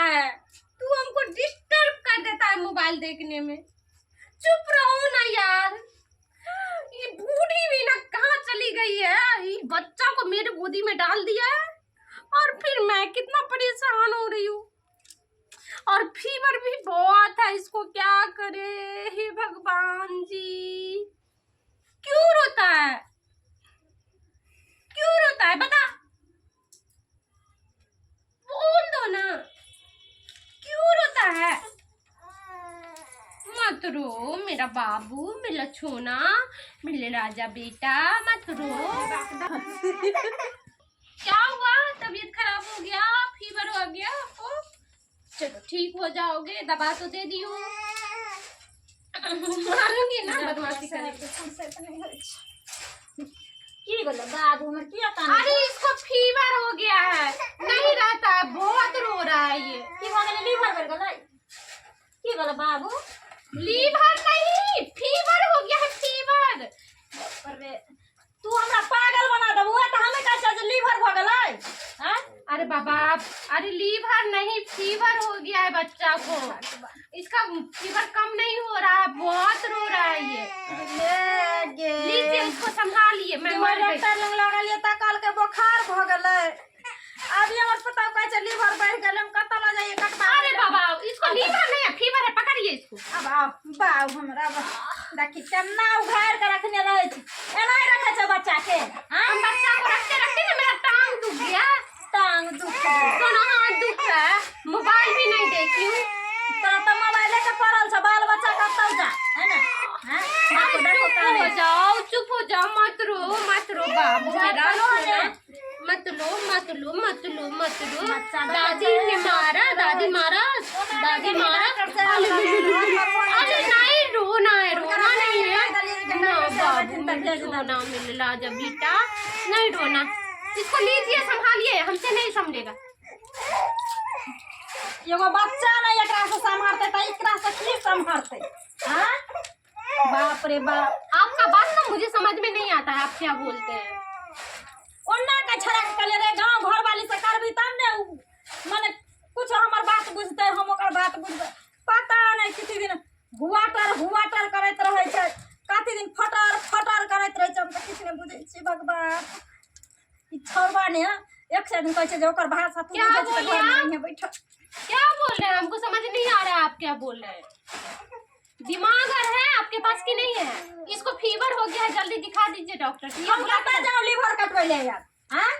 है? तू हमको डिस्टर्ब कर देता है मोबाइल देखने में। चुप रहो ना यार। ये बूढ़ी भी ना कहाँ चली गई है? ये बच्चा को मेरे गोदी में डाल दिया है और फिर मैं कितना परेशान हो रही हूँ और फीवर भी बहुत है इसको। क्या करे? हे भगवान जी, क्यों रोता है? क्यों रोता है, बता, बोल दो ना, क्यों रोता है? मत रो मेरा बाबू, मेरा छोना, मेरे राजा बेटा, मत रो। क्या हुआ? तबीयत खराब हो गया? फीवर हो गया आपको? चलो, ठीक हो जाओगे। दवा तो दे दी हूँ। मारूंगी ना बदमाशी करने पे। की भेलै बाबू हमर? किया कानै? अरे, इसको फीवर हो गया है, नहीं रहता है, बहुत रो रहा है ये। की भऽ गेलै? लीवर बढ़ि गेलै? की भेलै बाबू? लीवर नहीं, फीवर हो गया है, फीवर। अरे, तू हमरा पागल बना देबू। तऽ हमे कहै छियै जे लीवर भऽ गेलै, आँय? अरे बाबा, अरे लीवर नहीं, फीवर हो गया है बच्चा को। इसका फीवर कम नहीं हो रहा है, बहुत रो रहा है ये। ले गे। लीजिए, इसको संभालिए, मैं मर गई। डॉक्टर लग लगलियै तऽ कहलकै बोखार भऽ गेलै। अभी हमर पुतहु कहै छै लीवर बढ़ि गेलै। हम कतऽ लऽ जाइए कटबा? अरे बाबा, इसको लीवर नहीं है, फीवर है। पकड़िए इसको। आब आउ बाउ हमरा, आब देखी केना उघारि के रखने रहै छै। एना ही रखै छै बच्चा के, आँय? हम बच्चा को रखते रखते ना मेरा टांग दुख गया। टांग दुख गेल। दोनों हाथ दुख रहा है, मोबाइल भी नहीं देखी हूँ। तोरा तऽ मोबाइले के पड़ल छौ। बाल बच्चा कतौ जा है ना, हाँ? अरे देखो देखो। चुप हो जाओ, चुप हो जाओ, मत रो, मत रो बाबू जा मेरा। रो ने। मत लो, मत लो, मत लो, मत लो। बच्चा दादी ने मारा, दादी मारा, दादी मारा। अरे नहीं, रोना है, रोना नहीं है ना बाबू, मेरे रोना, मेरे राजा बेटा, नहीं रोना। इसको लीजिए, संभालिए, हमसे नहीं संभलेगा। एगो बच्चा नहि एकरा से सम्हारतै तऽ एकरा से की सम्हारतै, हाँ? बाप रे बाप। आपका बात ना मुझे समझ में नहीं आता है, आप क्या बोलते हैं। ओन्ना के छड़ा के कहलियै रे, गाँव घर वाली से करबी तब ने उ मने कुछ हमर बात बुझतै, हम ओकर बात बुझबै। पता नहि कथी दिन हुआटर हुआटर करैत रहै छै, कथी दिन फटर फटर करैत रहै छै। हम तऽ किछु नहि बुझै छियै। भगवान, ई छौड़बा ने एक से दिन कहै छै जे ओकर भाषा तू क्या बुझै छी तऽ बोलिए घरमे आप? रहिहे बैठल। क्या बोल रहे हैं? हमको समझ नहीं आ रहा है, आप क्या बोल रहे हैं। दिमाग और है आपके पास कि नहीं है? इसको फीवर हो गया है, जल्दी दिखा दीजिए डॉक्टर से। हम कतऽ जाउ लीवर कटबै ले यार, आँय?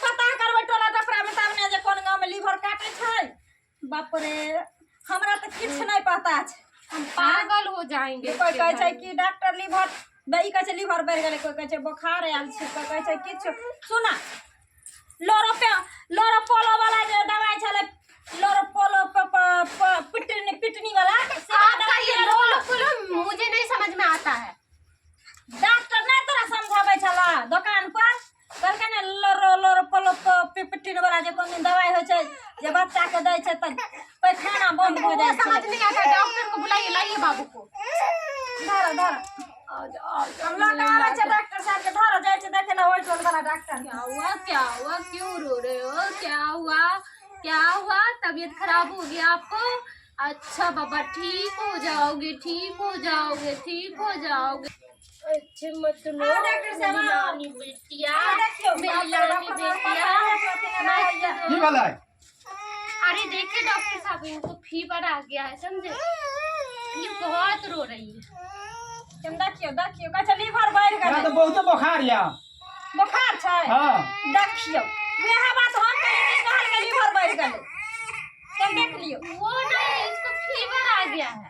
पता करबै टोला डफरा मे तब ने जे कोन गाँव मे लीवर काटै छै। बाप रे, हमरा तऽ किछु नहि पता छै। हम पागल हो जाएंगे। कोइ कहै छै कि डॉक्टर लीवर, ई कहै छै लीवर बढ़ि गेलै, कोइ कहै छै बोखार आयल छै, कोइ कहै छै किछु। सुना, लोरो पे लोरो पोलो वाला जे दवाइ छलै, लोरो पोलो पिटनी पिटनी वाला से आपका दवाइ ये पियलहुँ। लोलो पोलो मुझे नहीं समझ में आता है। डॉक्टर नहि तोरा समझाबै छला दोकान पर? कहलकै ने लोरो लोरो पोलो पिटनी वाला जे कोन दिन दवाइ होइ छै जे बच्चा के दै छै तऽ पैखाना बंद हमको हो वो जाइ छै। समझ नहीं आता। डॉक्टर को बुलाइए, लाइए बाबू को। धरो धरो, हम लऽ कऽ आबै छै डॉक्टर साहब के। धरो, जाइ छै देखे लए ओहि टोल वाला डॉक्टर। क्या हुआ? क्या हुआ? क्यों रो रहे हो? क्या हुआ? क्या हुआ? तबीयत खराब हो गया आपको? अच्छा बाबा, ठीक हो जाओगे, ठीक हो जाओगे, ठीक हो जाओगे। अच्छे, मत रो। आओ डॉक्टर साहब, मेरी आओ। लानी बेटिया, आओ देखियौ, मेरी लानी बेटिया, मत की रो। भेलै? अरे देखिए डॉक्टर साहब, इनको फीवर आ गया है, समझे? ये बहुत रो रही है। हम देखियौ देखियौ, कहै छै लीवर बढ़ि हमरा गेलै। तऽ बहुते बोखार यऽ। बोखार छै? हँ। देखियौ, वएह बात हम कहलियै कि कहलकै लीवर बढ़ि गेलै, तऽ देख लियौ। वो नहीं, इसको फीवर आ गया है।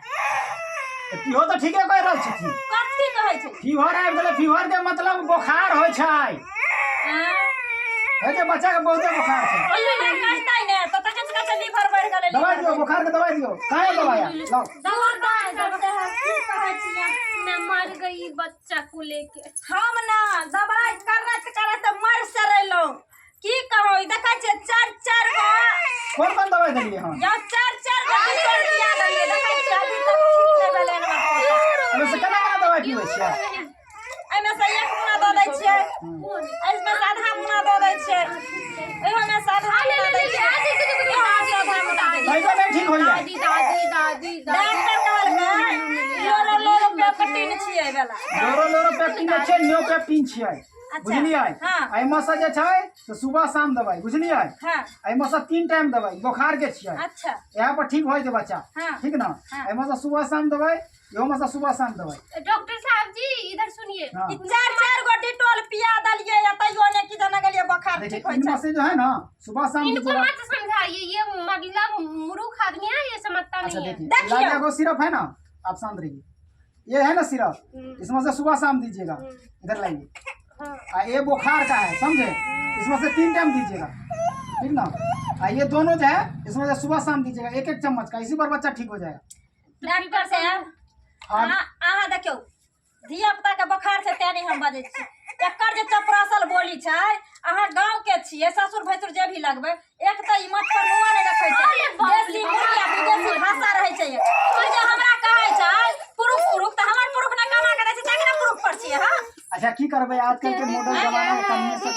तऽ इहो तऽ ठीके कहि रहल छथिन। कथी कहै छै? फीवर आबि गेलै। फीवर के मतलब बोखार होइ छै। आँय? हे जे बच्चा के बहुते बोखार छै। ओहिमे कहतै ने तऽ तखन से कहै छै लीवर बढ़ि गेलै। दवाइ दियौ, बोखार के दवाइ दियौ। कहाँ दवाइ आ? लाउ। दूर डॉक्टर साहब, की कहै छियै? मैं मर गई बच्चा को लेके। हम ना दवाइ करैत करैत मर सरेलहुँ। की कहू, ई देखै छियै चारि चारि गो। कोन कोन दवाइ देलियै हन? यौ, चारि चारि गो डिटोल पिया देलियै। देखै छियै, अभी तक ठीक नहि भेलै हन हमर पोता। एहिमे से केना केना दवाइ पीबै छियै? एहिमे से एक मुना दऽ दै छियै, एहिमे से आधा मुना दऽ दै छियै, एहिमे से आधा मुना दै छियै, एहिमे से आधा मुना दै छियै। लोरो लोरो पेप्टिन जे छै न्यू पेप्टिन छियै। अच्छा, बुझलियै? हाँ। एहिमे से जे छै से सुबह शाम दवाई, बुझलियै? हाँ। एहिमे से 3 टाइम दवाई बोखार के छियै। अच्छा। यहाँ पर ठीक हो जेतै बच्चा। हाँ। ठीक ना? हाँ। एहिमे से सुबह शाम दवाई, इहो से सुबह शाम दवाई। डॉक्टर साहब जी इधर सुनिए। हाँ। ई चार चार गो डिटोल पिया देलियै या तैयो ने की जाने गेलियै बोखार देखिए ठीक होइ इनमें छै। से जो है ना सुबह शाम इनको दीजिएगा। मत समझाइए, ये मतलब मूर्ख आदमी है, ये समझता अच्छा नहीं है। देखिए देखिए। लालिया सिरप है ना, आप शांत रहिए। ये है ना सिरप, इसमें से सुबह शाम दीजिएगा। इधर लाइए। हाँ। आ ये बुखार का है, समझे? इसमें से 3 टाइम दीजिएगा, ठीक ना? आ ये दोनों जो है इसमें से सुबह शाम दीजिएगा, एक एक चम्मच का, इसी पर बच्चा ठीक हो जाएगा। डॉक्टर साहब आ अहाँ अहाँ देखियौ धिया पुता के बोखार छै तें नहि हम बजै छी। एकर जे चपरासल बोली छै, अहाँ गाँव के छियै, ससुर भैंसुर जे भी लगबै, एक तऽ ई मत पर मुआ नहि रखै छै, अरे बाप रे देसी बाप। मुर्गी आ विदेशी भाषा रहै छै। ई जे हमरा कहै छै पुरुख पुरुख, तऽ हमर पुरुख ने कमा के दै छै तखने पुरुख पर छियै। हाँ अच्छा की करबै, आजकल के मॉडल जमाना के कन्या सब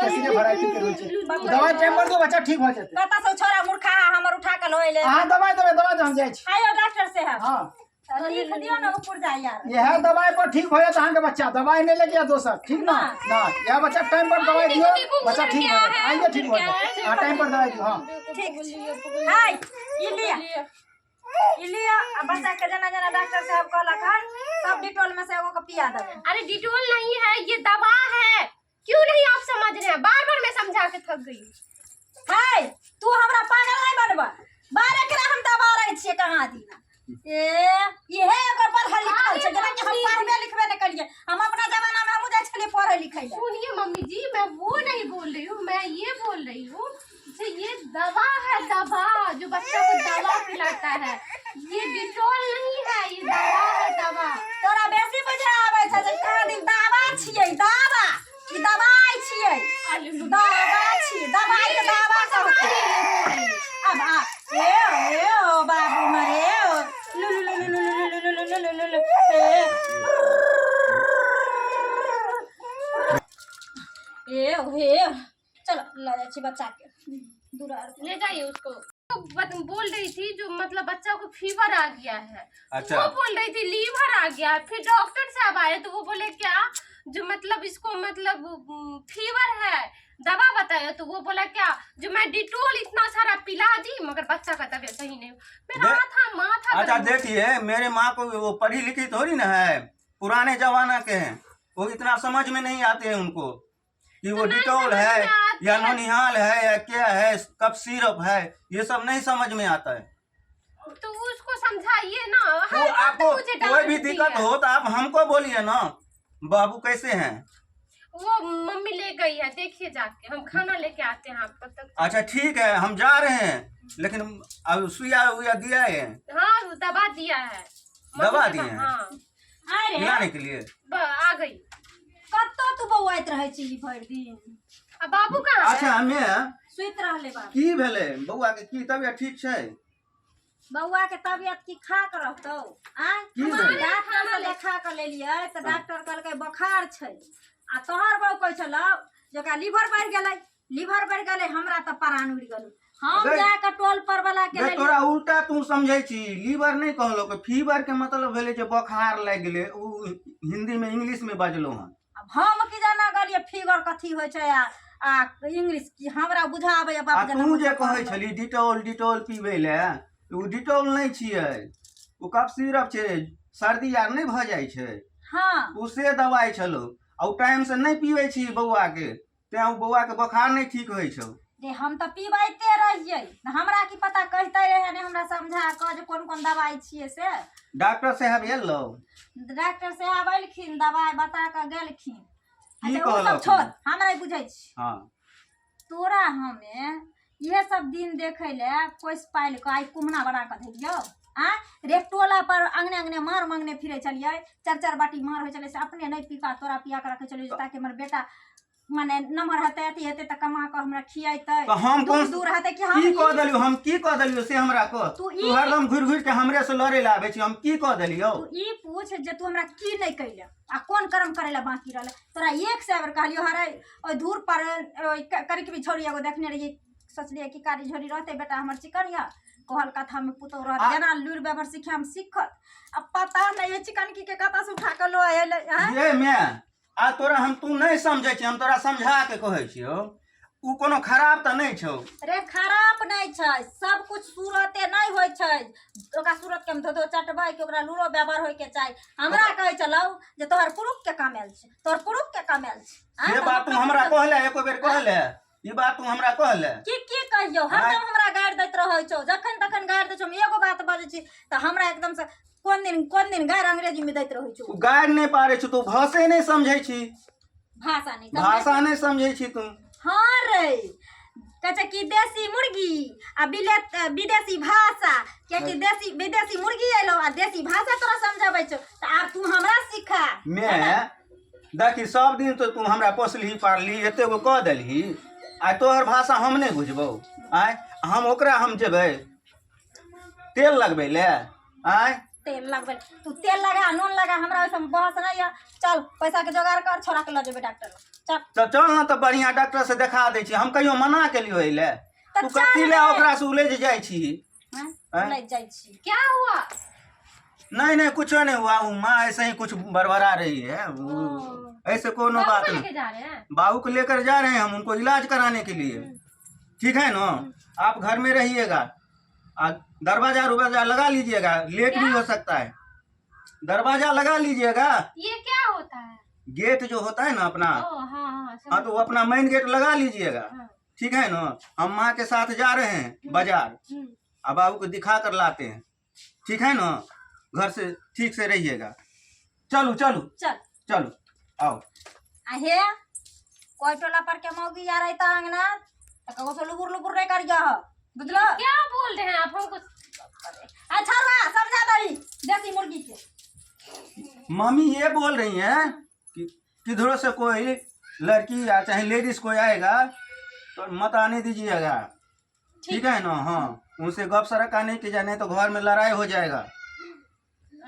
कैसे वैरायटी के रहै छै। दवाई टाइम पर दो, बच्चा ठीक हो जेतै। कतऽ से छोरा मूर्खा हमर उठा के लऽ एलै। अहाँ दवाई देबै, दवाई दे, हम जाइ छी। आयो डॉक्टर साहब। हाँ। तऽ लिख दियौ ने ऊपर जा यार। यह दवाई पर ठीक हो जात अहाँ के बच्चा, दवाई नहीं लेके दोसर, ठीक ना? ना यह बच्चा टाइम पर दवाई दियो, देखो, बच्चा उधर ठीक हो क्या जात। है, आइए ठीक हो उधर क्या जात। है? हाँ टाइम पर दवाई दियो। हाँ ठीक छै। हाय ई लिअ, ई लिअ आ बच्चा के जेना जेना डॉक्टर साहब कहलक हन सब डिटोल में से एगो के पिया देबै। अरे डिटोल नहीं है, ये दवा है। क्यों नहीं आप समझ रहे हैं? बार बार मैं समझा के थक गई। हाय तू हमरा पागल नहीं बनबा, बार एकरा हम दबा रहै छियै कहाँ दिना। ए इहे एगो पढ़ल लिखल छै, जेना कि हम पढ़बे लिखबे नहि करियै। हम अपना जमाना में हमहूँ जाइ छलियै पढ़ै लिखै लए। सुनिए मम्मी जी, मैं वो नहीं बोल रही हूँ, मैं ये बोल रही हूँ कि ये दवा है, दवा जो बच्चा को दवा पिलाता है, ये डिटोल नहीं है, ये दवा है, दवा। तोरा बेसी बुझा आबै छै जे कहाँ दिन दवा छियै, दवा ई दवाइ छियै, दवा छियै, दवाइ के दवा कहतै। अब आ ए ए ओ बाबू मरे ओ लु लु लु लु लु लु लु लु लु लु लु ए ए ओ हे। चलो लऽ जाइ छी बच्चा के दूर आर। ले जाइए उसको। तो बोल रही थी जो मतलब बच्चा को फीवर आ गया है। अच्छा। वो बोल रही थी लीवर आ गया है। फिर डॉक्टर साहब आए तो वो बोले क्या जो मतलब इसको मतलब फीवर है, दवा बताया। तो वो बोला क्या जो मैं डिटोल इतना सारा पिला दी मगर बच्चा का तबीयत सही नहीं हुआ। मेरा माथा माथा अच्छा गर्म हो देखिए, मेरे माँ को वो पढ़ी लिखी थोड़ी ना है, पुराने जमाना के हैं, वो इतना समझ में नहीं आते हैं उनको कि वो तो नहीं डिटोल समझ है में आते या हैं। नौनिहाल है या क्या है, कब सिरप है, ये सब नहीं समझ में आता है। तो उसको समझाइए ना। वो हर वक्त आपको मुझे कोई भी डांटती दिक्कत है। हो तो आप हमको बोलिए ना। बाबू कैसे हैं? वो मम्मी ले गई है, देखिए जाके, हम खाना लेके आते हैं आप तब तक। अच्छा ठीक है, हम जा रहे हैं, लेकिन अब सुइया उइया दिया है? हाँ वो दवा दिया है मम्मी दवा के दिए हैं? हाँ। आय रे पिलाने के लिए। आ गई। कतऽ तू बौआइत रहै छी भरि दिन? अब बाबू कहाँ अच्छा है? हमे सुति रहले बाबू। की भेलै बौआ के? की तबियत ठीक छै? बौआ के तबियत की खा के रहतौ? आय की भेलै? डॉक्टर से देखा के लेलियै तऽ डॉक्टर कहलकै बोखार छै। आ तोहर बहू कहै छलौ जे ओकरा लीवर बढ़ि गेलै, लीवर बढ़ि गेलै। हमरा तऽ प्राण उड़ि गेलै। हम गै- जा कऽ टोल पर वाला के गै, लेलियै। तोरा उल्टा तू समझै छी। लीवर नहि कहलौ, फीवर के मतलब भेलै जे बोखार लागि गेलै। ओ हिंदी में इंग्लिश में बजलौ हन। आब हम की जाना गेलियै फीवर कथी होइ छै आ आ इंग्लिश की हमरा बुझाबैया आ बाप जेना तू जे बुझै कहै छली डिटोल डिटोल पीबै लए, ओ डिटोल नहि छियै, ओ कफ सिरप छै। सर्दी आर नहि भऽ जाइ छै, हाँ ओ से दवाइ छलौ। आ ओ टाइम से नहि पीबै छी बौआ के, तें ओ बौआ के बोखार नहि ठीक होइ छौ। रे हम तऽ पीबैते रहियै, हमरा की पता कहिते रहै ने हमरा समझा कऽ जे कोन कोन दवाइ छियै से। डॉक्टर साहब एलौ? डॉक्टर साहब एलखिन, दवाइ बता कऽ गेलखिन। की अच्छा ओ सब कहलक? छोड़, हमरा ई बुझै छी। हाँ तोरा हमे इहे सब दिन देखै लए पोसि पालि कऽ आइ कुमना बना कऽ धैलियौ। आ रे टोला पर अंगने अंगने मार मांगने फिरै छलियै, चारि चारि बाटी मार होइ छलै से अपने नहि पीका तोरा पिया कऽ रखै छलियै ताकि हमर बेटा माने नमहर हेतै, अथी हेतै तऽ कमा कऽ हमरा खियेतै। तऽ हम दूर कोन दूर हेतै कि हम की कऽ देलियौ? हम की कऽ देलियौ से हमरा कह। तू तू हरदम घुरि घुरि के हमरे से लड़े लए आबै छी, हम की कऽ देलियौ? तू ई पूछ जे तू हमरा की नहि कैले आ कोन कर्म करै लए बाकी रहलै। तोरा एक सए बेर कहलियौ हरे ओहि धूर पर ओहि करिकबी झोरी एगो देखने रहियै, सोचलियै कि कारी झोरी रहतै बेटा हमर चिकन यऽ, कहल कथा में पुतोह रहत आ- जेना लुरि व्यवहार सिखाम सीखत आ पता नहीं ये चिकनकी के कता से उठा के लो आयल हैं ये मैं आ तोरा हम तू नहि समझै छी हम तोरा समझा के कहै छियौ ओ कोनो खराब तऽ नहि छौ रे खराब नहीं छै सब कुछ सूरते नहीं होय छै ओकरा सूरत के हम धो धो चटबै कि ओकरा लूरो व्यवहार होय के चाही हमरा कहै छलौ जे तोहर पुरुख के कमायल छै तोहर पुरुख के कमायल छै आँय, से तऽ बात तू हम हमरा कहले एको बेर कहले ई बात तू हमरा कहले की की कहियौ हरदम हमरा गारि दैत रहै छौ जखन तखन गारि दै छौ हम एगो बात बजै छी तऽ हमरा एकदम से कोन दिन गारि अंग्रेजी में दैत रहै छौ तू गारि नहि पारै छी तू भाषे नहि समझै छी भाषा नहि समझै भाषा नहि समझै छी तू हाँ रे कहै छै कि देसी मुर्गी आ विलेत विदेशी भाषा कियाकि देसी विदेशी मुर्गी एलौ आ देसी भाषा तोरा समझाबै छौ तऽ आब तू हमरा सिखा मैं देखी सब दिन तो तू हमरा पोसलही पालली एते गो कऽ देलही आ तोहर भाषा हम नहि बुझबौ आँय हम ओकरा हम जेबै तेल लगबै ले आँय तेल लगबै तू तेल लगा नून लगा हमरा ओहि सबमे बहस नहि यऽ चल पैसा के जोगाड़ कर छोड़ा के लऽ जेबै डॉक्टर लग चल तऽ चल ने तऽ बढ़िआँ डॉक्टर से देखा दै छी हम कहियो मना केलियौ एहि ले तऽ तू चल कथी ले ने। ओकरा से उलझि जाइ छी हँ आँय? लऽ जाइ छी क्या हुआ नहीं नहीं कुछो नहीं हुआ वो माँ ऐसे ही कुछ बड़बड़ा रही है वो ऐसे कोनो बाबू बात को नहीं लेके जा रहे हैं बाबू को लेकर जा रहे हैं हम उनको इलाज कराने के लिए ठीक है ना आप घर में रहिएगा आ दरवाजा उरवाजा लगा लीजिएगा लेट भी हो सकता है दरवाजा लगा लीजिएगा ये क्या होता है गेट जो होता है ना अपना ओ हाँ हाँ हाँ समझ तो वो अपना मेन गेट लगा लीजिएगा हाँ। ठीक है ना हम माँ के साथ जा रहे हैं बाजार आ बाबू को दिखा कर लाते हैं ठीक है ना घर से ठीक से रहिएगा चलू चलू चल चलू आओ आ हे कोई टोला पर के मौगी आ रही अंगना तऽ ककरो से लुबुर लुबुर नहीं करियह बुझलो क्या बोल रहे हैं आप हमको अच्छा बा समझा दही देसी मुर्गी के मम्मी ये बोल रही हैं कि किधरों से कोई लड़की या चाहे लेडीज कोई आएगा तो मत आने दीजिएगा ठीक है ना हाँ उनसे गप सड़क आने की जाए नहीं तो घर में लड़ाई हो जाएगा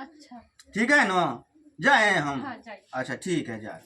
अच्छा ठीक है ना जाए हम हाँ जाइए अच्छा ठीक है जाए